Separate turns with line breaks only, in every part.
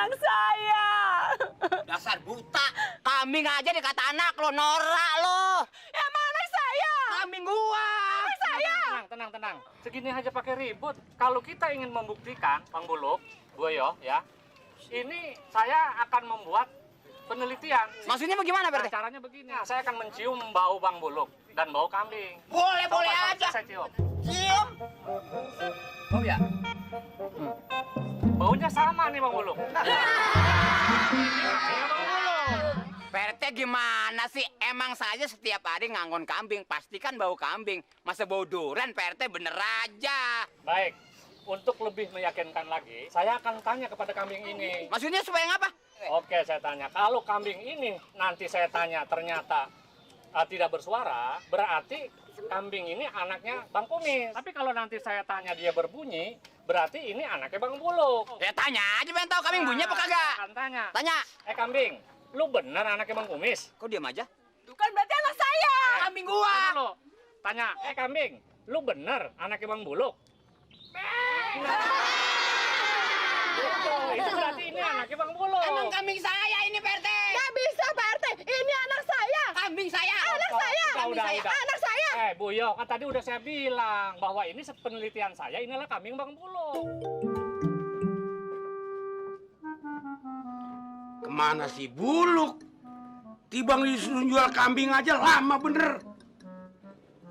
anak saya.
Dasar buta. Kambing aja dikata anak lo, norak lo.
Ya mana anak saya?
Kambing gua.
Anak saya.
Tenang. Segini aja pakai ribut. Kalau kita ingin membuktikan, Bang Buluk, Boyo, ya, ini saya akan membuat penelitian.
Maksudnya bagaimana,
Nah,
Pak RT?
caranya begini. Saya akan mencium bau Bang Buluk dan bau kambing.
Boleh
Coba
aja.
Saya cium.
Cium. Oh ya.
Baunya sama nih Bang Buluk.
Pak RT gimana sih? Emang saja setiap hari nganggon kambing, pastikan bau kambing. Masa bau durian, Pak RT bener aja.
Baik, untuk lebih meyakinkan lagi, saya akan tanya kepada kambing ini.
Maksudnya supaya ngapa?
Oke, saya tanya. Kalau kambing ini nanti saya tanya ternyata tidak bersuara, berarti kambing ini anaknya Bang Kumis. Tapi kalau nanti saya tanya dia berbunyi, berarti ini anaknya Bang Buluk.
Ya tanya aja, pengen tahu kambing bunyinya apa kagak?
Akan tanya.
Tanya.
Kambing, lu bener anaknya Bang Kumis?
Kok diam aja?
Itu kan berarti anak saya.
Kambing gua.
Tanya lo. Tanya, kambing, lu bener anaknya Bang Buluk? Itu berarti ini anaknya Bang Buluk.
Emang kambing saya ini, Pak RT.
Gak bisa Pak RT. Ini anak saya.
Kambing saya.
Anak saya.
Udah.
Anak saya.
Bu Yo, kan tadi udah saya bilang bahwa ini penelitian saya, inilah kambing Bang Buluk.
Kemana si Buluk? Tibang disuruh jual kambing aja lama bener.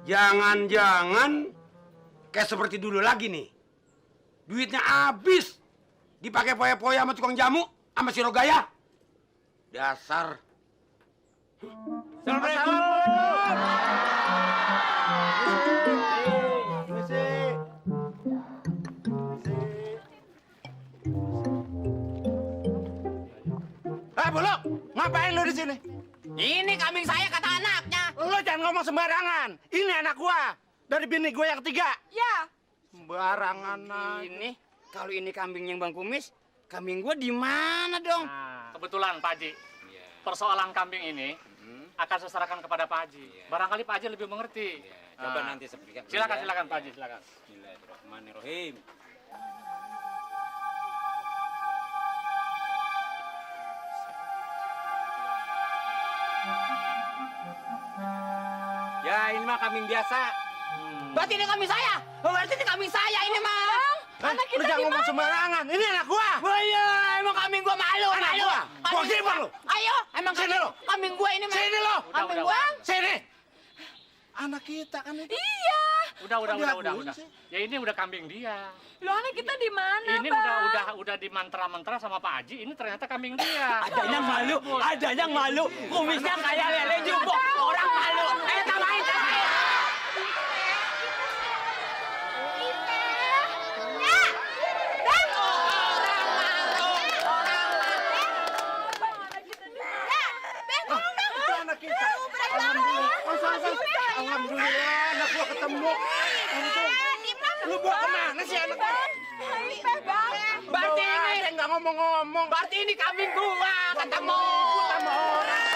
Jangan-jangan kayak seperti dulu lagi nih. Duitnya habis. Dipakai poya-poya sama tukang jamu sama si Rogaya. Dasar.
Buluk, ngapain lu di sini?
Ini kambing saya kata anaknya.
Lu jangan ngomong sembarangan. Ini anak gua dari bini gua yang ketiga.
Ya.
Sembarangan aja.
Ini kalau ini kambingnya Bang Kumis, kambing gua di mana dong?
Nah, kebetulan Pak Haji, persoalan kambing ini akan saya serahkan kepada Pak Haji. Barangkali Pak Haji lebih mengerti.
Coba nanti seperti
Silakan Pak Haji, silakan.
Bismillahirrahmanirrahim. Ya ini mah kambing biasa. Berarti ini kambing saya. Berarti ini kambing saya ini mah.
Anak
Lu
kita
jangan
di
ngomong
mana?
sembarangan. Ini anak gua.
Iya, emang kambing gua malu.
Anak gua. Gua gimana lu?
Ayo, emang
Sini lu.
kambing gua ini mah.
Sini lu.
Kambing
Udah,
gua.
Sini. Anak kita kan itu.
Iya.
Udah.
diakuin sih?
Ya ini udah kambing dia.
Lo anak kita di mana,
Ini
Bang?
udah dimantra-mantra sama Pak Haji. Ini ternyata kambing dia.
Ada yang malu, ada yang malu. Kumisnya kayak lele jumbo. Orang malu. Tambahin.
Itu anak kita. Alhamdulillah anak gua ketemu. Untung. Lu bawa kemana sih anak gua?
Berarti
Bawa
ini,
aja nggak ngomong-ngomong.
berarti ini kambing gua ketemu.
Sama orang.